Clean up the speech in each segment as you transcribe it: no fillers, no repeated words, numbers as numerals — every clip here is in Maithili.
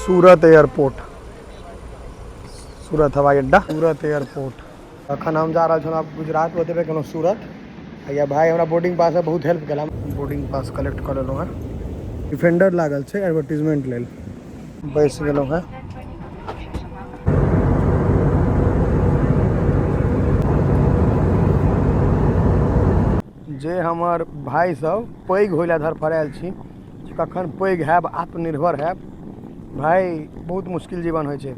सूरत एयरपोर्ट, सूरत हवाई अड्डा, सूरत एयरपोर्ट। अखन हम जा रहल छलहुँ आब गुजरात, बतेबे केलहुँ सूरत। आ भाई हमरा बोर्डिंग पास बहुत हेल्प केला। बोर्डिंग पास कलेक्ट कऽ लेलहुँ हेँ। डिफेंडर लागल छै एडवर्टीजमेंट लेल। बैस गेलहुँ हेँ। जे हमर भाइ सब पैघ होय लए धड़फड़ायल छी, कखन पैघ हैब, आत्मनिर्भर हैब। भाइ बहुत मुश्किल जीवन होइ छै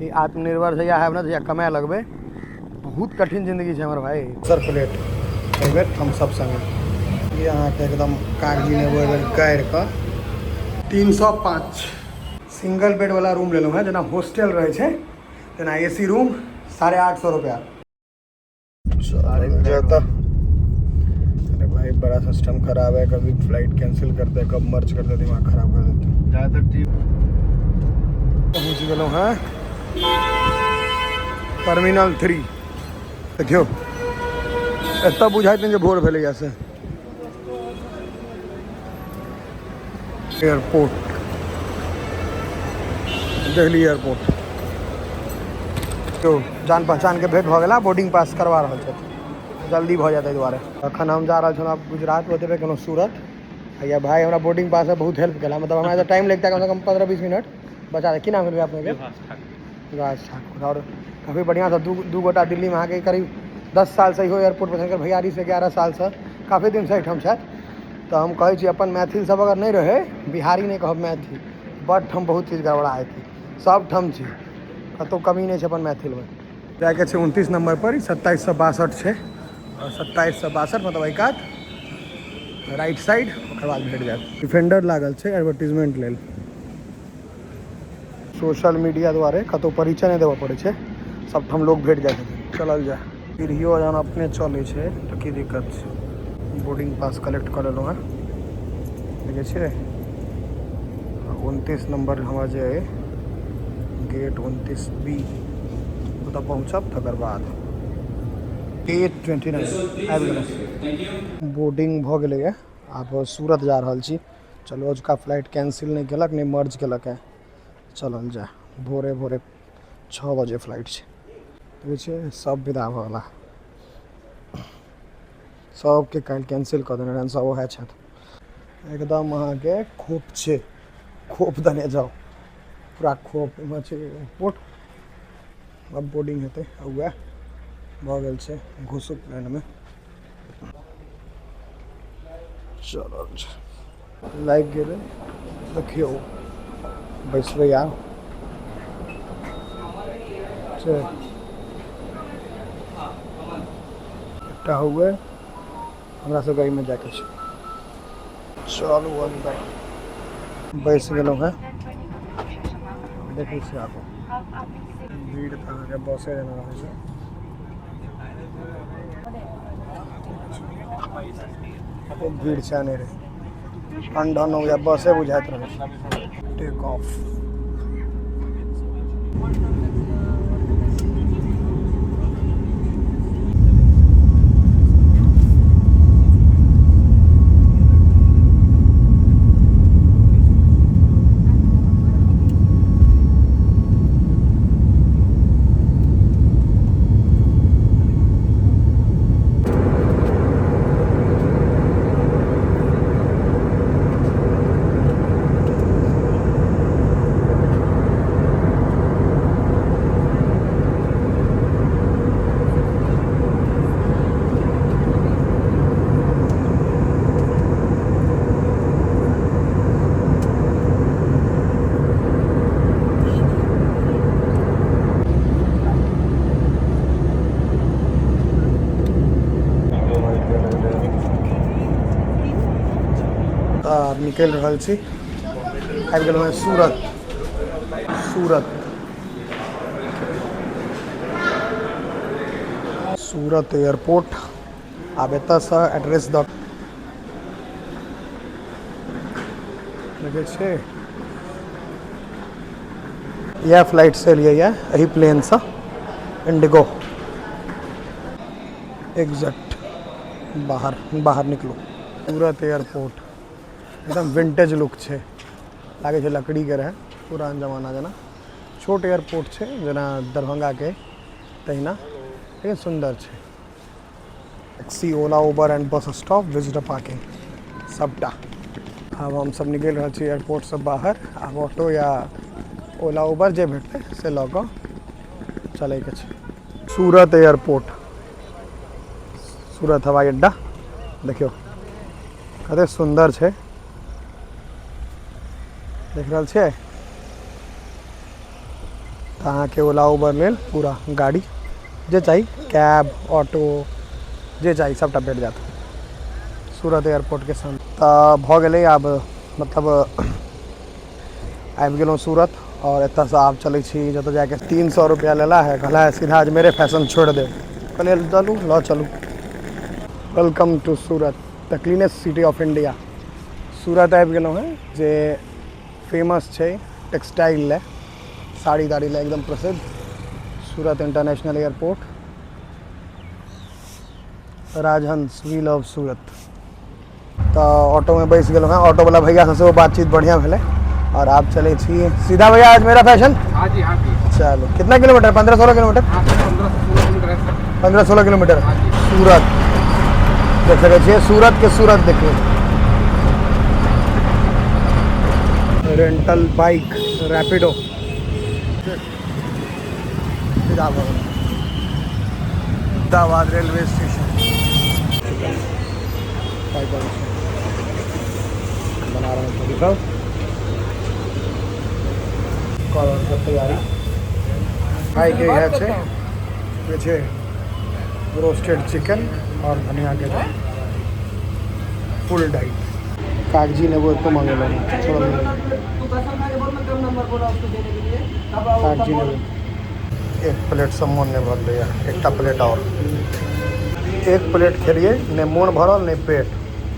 ई। आत्मनिर्भर जहिया हैब ने, जहिया कमाए लगबै, बहुत कठिन जिंदगी छै हमर भाइ। सर प्लेट एहिबेर हम सब संगे ई अहाँके एकदम कागजी नेबो एहिबेर गाड़ि कऽ 305। सिंगल बेड वाला रूम लेलहुँ हेँ, जेना हॉस्टल रहै छै तेना। एसी रूम, 850 रुपया। जाता। अरे भाई, बड़ा सिस्टम खराब है। कभी फ्लाइट कैंसिल करते हैं, कब मर्ज करते हैं, दिमाग खराब कर देते हैं। ज़्यादातर पहुँच गेलहुँ हेँ टर्मिनल 3। देखियौ, एतऽ बुझाइत नहि जे भोर भेलैए से। Airport, Delhi airport. तो जान पहचान के भेंट भऽ गेला, बोर्डिंग पास करवा रहल छथि, जल्दी भऽ जायत एहि दुआरे। अखन हम जा रहल छलहुँ आब गुजरात, बतेबे केलहुँ सूरत। आ भाई हमरा बोर्डिंग पास बहुत हेल्प केला, मतलब हमरा तऽ टाइम लगता कम से कम 15-20 मिनट बचा दे। की नाम भेल अपनेके? विकास ठाकुर। आओर काफी बढ़िआँसँ दू दू गोटा दिल्लीमे अहाँके करीब 10 सालसँ इहो एयरपोर्ट पर छनि, भैयारीसँ 11 सालसँ, काफी दिनसँ एहिठाम छथि। तऽ हम कहै छी, अपन मैथिल सब अगर नहि रहै, बिहारी नहि कहब, मैथिल, बड ठाम बहुत चीज गड़बड़ा हेतै। सब ठाम छै, कतहु कमी नहि छै अपन मैथिलमे। जाइके छै 29 नम्बर पर, 2762 छै। आओर 2762 मतलब एहि कात राइट साइड, ओकर बाद भेट जायत। डिफेंडर लागल छै एडवर्टीजमेंट लेल। सोशल मीडिया दुआरे कतहु परिचय नहि देबऽ पड़ै छै, सबठाम लोक भेट जाइ छथिन। चलल जाय। पीढ़ियो जहन अपने चलै छै तऽ की दिक्कत छै? बोर्डिंग पास कलेक्ट कऽ लेलहुँ हेँ। देखै छियै, 29 नम्बर हमर जे अइ गेट, 29 बी, ओतऽ पहुँचब तकर बाद। 8:29 आबि गेलहुँ। बोर्डिंग भऽ गेलैए, आब सूरत जा रहल छी। चलू, अजुका फ्लाइट कैंसिल नहि केलक, नहि मर्ज केलक है। चलल जाय। भोरे भोरे 6 बजे फ्लाइट छै। देखै छियै, सब विदा भऽ गेला। सबके काल्हि कैंसिल कऽ देने रहनि, सब उएह छथि। एकदम अहाँके खोप छै, खोप देने जाउ, पूरा खोप। एम्हर छै एयरपोर्ट। आब बोर्डिंग हेतै आ उएह भऽ गेल छै। घुसू प्लेनमे, चलल छै। लागि गेलै। देखियौ, बैसबै आब छै। एकटा हुए, हमरा सबके एहिमे जायके छै। चलू, अन्दर बैस गेलहुँ हेँ। देखै छियै आगू भीड़ तऽ अहाँके बसे जेना रहै छै। खूब भीड़ छै, नहि रहै ठंडा न बुझाय, बसे बुझाइत रहै छै। Take off. आब निकलि रहल छी। आबि गेलहुँ हेँ सूरत। सूरत, सूरत एयरपोर्ट। आब एतऽसँ एड्रेस दऽ देखै छियै। इएह फ्लाइटसँ एलियै यऽ, एहि प्लेनसँ, इंडिगो। एग्जैक्ट बाहर बाहर निकलू। सूरत एयरपोर्ट एकदम विंटेज लुक छै। लागै छै लकड़ीके रहै, पुरान जमाना जेना। छोट एयरपोर्ट छै जेना दरभंगाके तहिना, लेकिन सुन्दर छै। Taxi, Ola, Uber and bus stop, visitor parking सबटा। आब हमसब निकलि रहल छी एयरपोर्टसँ बाहर। आब ऑटो या ओला उबर जे भेटतै से लऽ कऽ चलैके छै। सूरत एयरपोर्ट, सूरत हवाई अड्डा देखियौ कते सुन्दर छै, देख रहल छियै। तऽ अहाँके ओला उबर लेल पूरा गाड़ी जे चाही, कैब, ऑटो जे चाही सबटा भेट जायत सूरत एयरपोर्टके सामने। तऽ भऽ गेलै आब, मतलब आबि गेलहुँ सूरत आओर एतऽसँ आब चलै छी जतऽ जाके। 300 रुपैआ लेला है, कहला है सीधा अजमेरे फैशन छोड़ि देब। कहलियै चलू, लऽ चलू। Welcome to Surat, the cleanest city of India. Surat आबि गेलहुँ हेँ जे फेमस छै टेक्सटाइल लए, साड़ी ताड़ी लए एकदम प्रसिद्ध। Surat international airport, Rajhans, we love Surat. तऽ ऑटोमे बैस गेलहुँ हेँ, ऑटोवला भैयासँ सेहो बातचीत बढ़िआँ भेलै आओर आब चलै छी सीधा। भैया, अजमेरा फैशन? हाँ जी, हाँ जी। चलो, कितना किलोमीटर? 15-16 किलोमीटर? हाँ सर, 15 से 16 किलोमीटर है सर। 15-16 किलोमीटर। हाँ जी। सूरत देख सकै छियै, सूरत के सूरत देखियौ। रेंटल बाइक, रैपिडो, सीधा भऽ गेल। Ahmedabad railway station. बना रहल छथि सब, कऽ रहल छथि तैयारी। खाइके इएह छै जे छै रोस्टेड चिकन आओर धनियाके फुल डाइट। कागजी नेबो एको मंगेलहुँ हँ, छोड़ल नहि। कागजी नेबो एक प्लेटसँ मोन नहि भरलैए, एकटा प्लेट आओर। एक प्लेट खेलियै, नहि मोन भरल नहि पेट।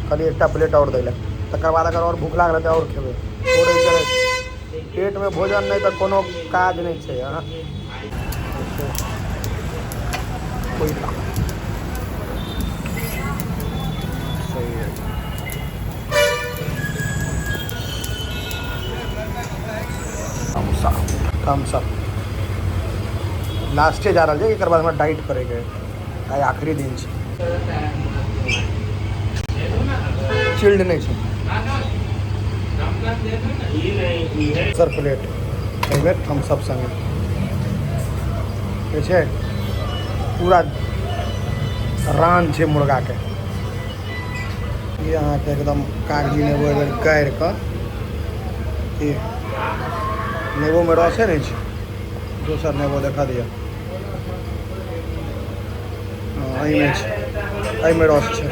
कहलियै एकटा प्लेट आओर दै लए। तकर बाद अगर आओर भूख लागल तऽ आओर खेबै। छोड़ै चलै पेटमे भोजन नहि तऽ कोनो काज नहि छै। अहाँ कोयला सही है। थम्स अप लास्टे जा रहल छै। एकर बाद हमरा डाइट करैके आइ आखिरी दिन छै। चिल्ड नहि छै सर। प्लेट एहिमे थम्स अप संगे जे छै पूरा रान छै मुर्गाके। ई अहाँके एकदम कागजी नेबो एहि बेर गाड़ि कऽ की नेबोमे रसे नहि छै। दोसर नेबो देखा दिअ। हँ, एहिमे छै, एहिमे रस छै।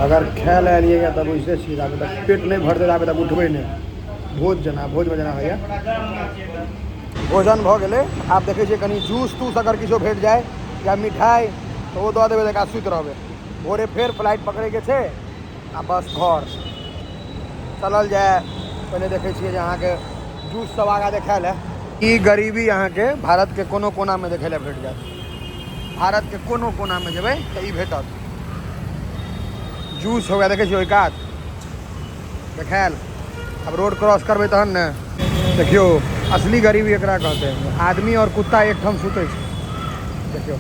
अगर खाय लए एलियै तऽ बुझिते छी, जाबे तक पेट नहि भरतै ताबे तक उठबै नहि। भोज जेना, भोजमे जेना होइए। भोजन भऽ गेलै, आब देखै छियै कनि जूस तूस अगर किछो भेट जाय या मिठाइ तऽ ओ दऽ देबै, तऽ सुति रहबै। भोरे फेर फ्लाइट पकड़ैके छै आ बस घर चलल जाय। पहिले देखै छियै जे अहाँके जूस सब आगाँ देखायल है। ई गरीबी अहाँके भारतके कोनो कोनामे देखै लए भेट जायत। भारतके कोनो कोनामे जेबै तऽ ई भेटत। जूस हो गया, देखै छियै ओहि कात देखायल। आब रोड क्रॉस करबै तहन ने। देखियौ, असली गरीबी एकरा कहते हैं। आदमी और कुत्ता एकठाम सुतै छै। देखियौ,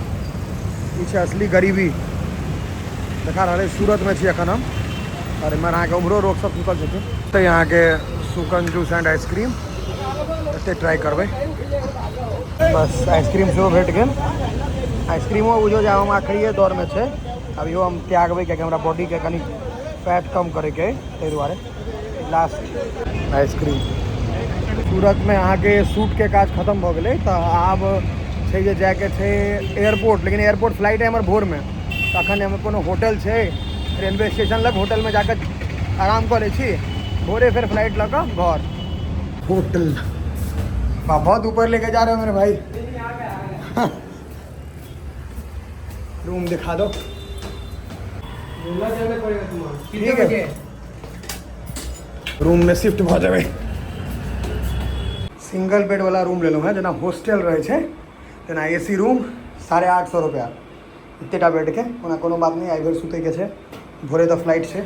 ई छै असली गरीबी देखा रहल है। सूरतमे छी एखन हम आओर एम्हर अहाँके उम्हरो लोक सब सुतल छथिन। तऽ अहाँके सुकन जूस एंड आइसक्रीम एते ट्राई करबै। बस आइसक्रीम सेहो भेट गेल। आइसक्रीमो बुझियौ जे आब हम आखिरिये दौरमे छै। आब इहो हम त्यागबै, कियाकि हमरा बॉडीके कनि फैट कम करैके अइ, ताहि दुआरे लास्ट आइसक्रीम। सूरतमे अहाँके सूटके काज खतम भऽ गेलै, तऽ आब छै जे जायके छै एयरपोर्ट। लेकिन एयरपोर्ट फ्लाइट है हमर भोरमे, तऽ अखन हमर कोनो होटल छै रेलवे स्टेशन लग, होटलमे जाकऽ आराम कऽ लै छी। भोरे फेर फ्लाइट लऽ कऽ घर। होटल बहुत ऊपर लेके जा रहे हो मेरे भाई। रूम दिखा दो। ठीक है, रूम में शिफ्ट भऽ जेबै। सिंगल बेड वाला रूम लेलहुँ हेँ, जेना हॉस्टल रहै छै तेना। एसी रूम, 850 रुपैआ एतेटा बेडके। ओना कोनो बात नहि, आइ भरि सुतैके छै, भोरे तऽ फ्लाइट छै।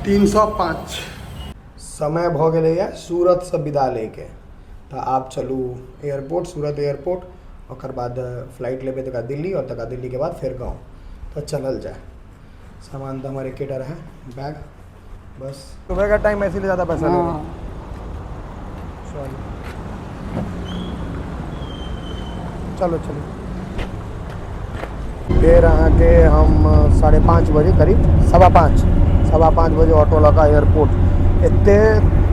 305। समय भऽ गेलैए सूरतसँ विदा लैके। तऽ आब चलू एयरपोर्ट, सूरत एयरपोर्ट। ओकर बाद फ्लाइट लेबै तकर बाद दिल्ली, आओर तकर बाद दिल्लीके बाद फेर गाँव। तऽ चलल जाय। सामान तऽ हमर एकेटा रहै बैग, बस। सुबह का टाइम इसीलिए ज़्यादा पैसा ले रहे। चलो चलो चलो। फेर अहाँके हम 5:30 बजे करीब, 5:15 बजे ऑटो लऽ कऽ एयरपोर्ट। एते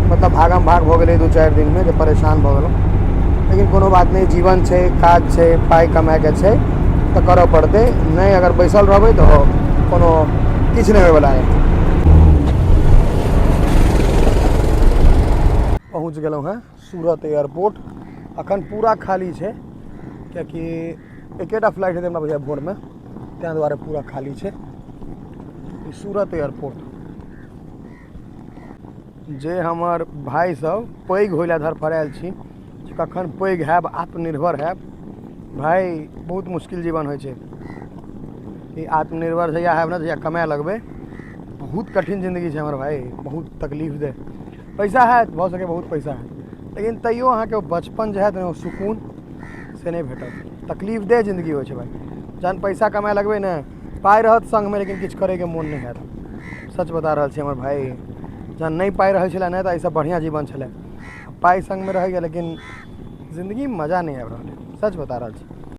मतलब भागम भाग भऽ गेलै 2-4 दिनमे जे परेशान भऽ गेलहुँ। लेकिन कोनो बात नहि, जीवन छै, काज छै, पाइ कमाइके छै तऽ करऽ पड़तै। नहि अगर बैसल रहबै तऽ कोनो किछु नहि होइवला है। पहुँच गेलहुँ हेँ सूरत एयरपोर्ट। अखन पूरा खाली छै, कियाकि एकेटा फ्लाइट हेतै हमरा बुझाइए भोरमे, ताहि दुआरे पूरा खाली छै ई सूरत एयरपोर्ट। जे हमर भाय सब पैघ होय लए धड़फड़ायल छी, कखन पैघ हैब, आत्मनिर्भर हैब। भाय, बहुत मुश्किल जीवन होइ छै ई। आत्मनिर्भर जहिया हैब ने, जहिया कमाए लगबै, बहुत कठिन जिन्दगी छै हमर भाय, बहुत तकलीफ दे। पैसा हैत, भऽ सकै बहुत पैसा हैत, लेकिन तैयो अहाँके बचपन जे हैत ने, ओ सुकून से नहि भेटत। तकलीफ दे जिन्दगी होइ छै भाय। जहन पैसा कमाए लगबै ने, पाइ रहत सङ्गमे, लेकिन किछु करैके मोन नहि हैत। सच बता रहल छी हमर भाय। जहन नहि पाइ रहै छलै ने, तऽ एहिसँ बढ़िआँ जीवन छलै। पाइ सङ्गमे रहैए, लेकिन जिन्दगीमे मजा नहि आबि रहल अइ। सच बता रहल छी।